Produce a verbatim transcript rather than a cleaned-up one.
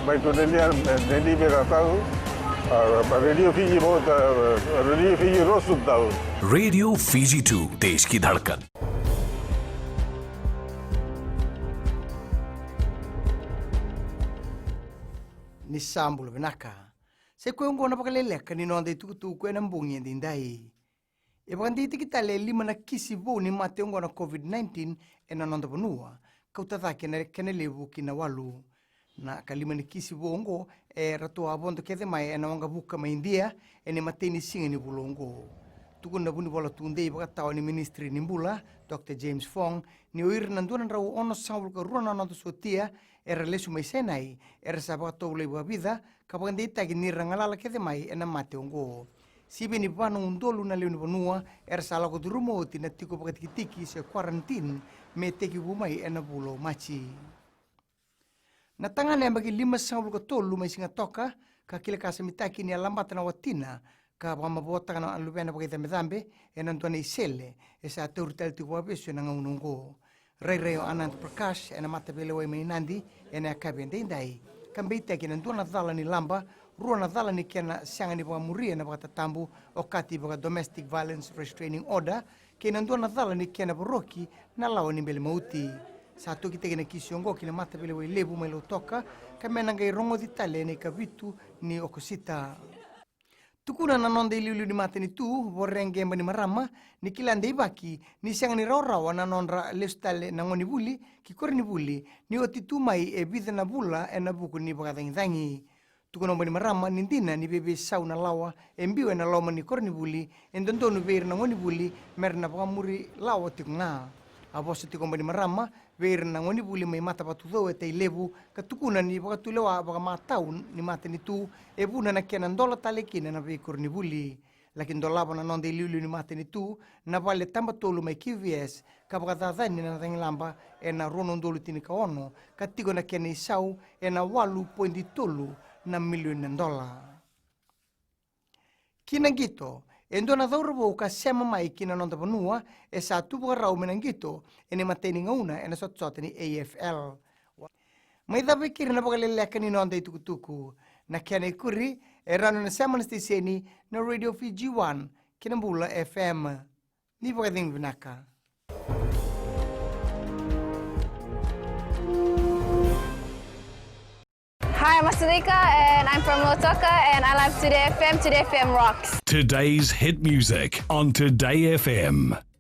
Mai tu nenia, neni me ka tau, a, pa Radio Fiji mo ta, Radio Fiji rosu tau. Radio Fiji two, देश की धड़कन। Ni sa bula vinaka. Sa i koya oqo na vakaleleka ni noda itukutuku ena bogi edaidai. E vakadeitaki tale e lima na kisi vou ni mate oqo na COVID nineteen ena noda vanua, kauta cake na kena levu ki na walu. Na ka lima ni kisi vou oqo e ratou a vodo kece mai ena waqavuka mai Idia ena imatai ni siga ni vula oqo. Tukuna na vunivola tudei vakatawa ni Ministry ni Bula, Doctor James Fong, ni o ira na dua na drau onosagavulu ka rua na noda sotia era lesu mai Sinai era sa vakatovolei vakavica ka vakadeitaki ni ra galala kece mai ena mate oqo. Sivia ni va na udolu na lewe ni vanua era sa lako curuma oti na tiko vakatikitiki se quarantine me tekivu mai ena vula o Maji. Na tagane yabaki limasagavulu ka tolu mai Sigatoka ka kilakasamitaki ni a labata na watina ka vakamavoataka na luvena vakaicabecabe ena dua na isele e sa tauri tale tiko vakavesu ena gauna oqo. Rairai o Anand Prakash ena mataveilewai mai Nadi ena yakavi edaidai ka beitaki ena dua na cala ni laba, rua na cala ni kena sega ni vakamuria na vakatatabu okati vaka Domestic Violence Restraining Order kei na dua na cala ni kena voroki na lawa ni bele mauti. Sa tokitaki na kisi oqo ki na mataveilewai levu mai Lautoka ka me na qai rogoci tale ena ikavitu ni Okosita. Tukuna na noda iliuliu ni matanitu, Voreqe Bainimarama, ni kila deivaki ni sega ni rawarawa na nodra lesu tale na gonevuli ki koronivuli ni oti tu mai e vica na vula ena vuku ni vakacagicagi. Tukuna o Bainimarama ni dina ni veiveisau na lawa e biu ena loma ni koronivuli e dodonu vei ira na gonevuli me ra na vakamuri lawa tiko ga. A vosa tiko o Bainimarama vei ira na gonevuli mai Matavatucou e Tailevu ka tukuna ni vakatulewa vakamatau ni matanitu e vuna na kena dola tale kina na veikoronivuli. Laki dolava na noda iliuliu ni matanitu na vale taba tolu mai Q V S ka vakacacani na cagilaba ena rua na udolu tinikaono ka tiko na kena isau ena walu poidi tolu na milioni na dola. Ki na qito, e dua na cauravou ka sema mai ki na noda vanua e sa tu vakarau me na qito ena imatai ni gauna ena sotasota ni A F L. Mai cava e keri na vakaleleka ni noda itukutuku. Na kena ikuri e rawa ni na sema na siteseni na Radio Fiji One kei na Bula F M. Ni vakacegu vinaka. Hi, I'm Asalika and I'm from Lautoka and I love Today F M. Today F M rocks. Today's hit music on Today F M.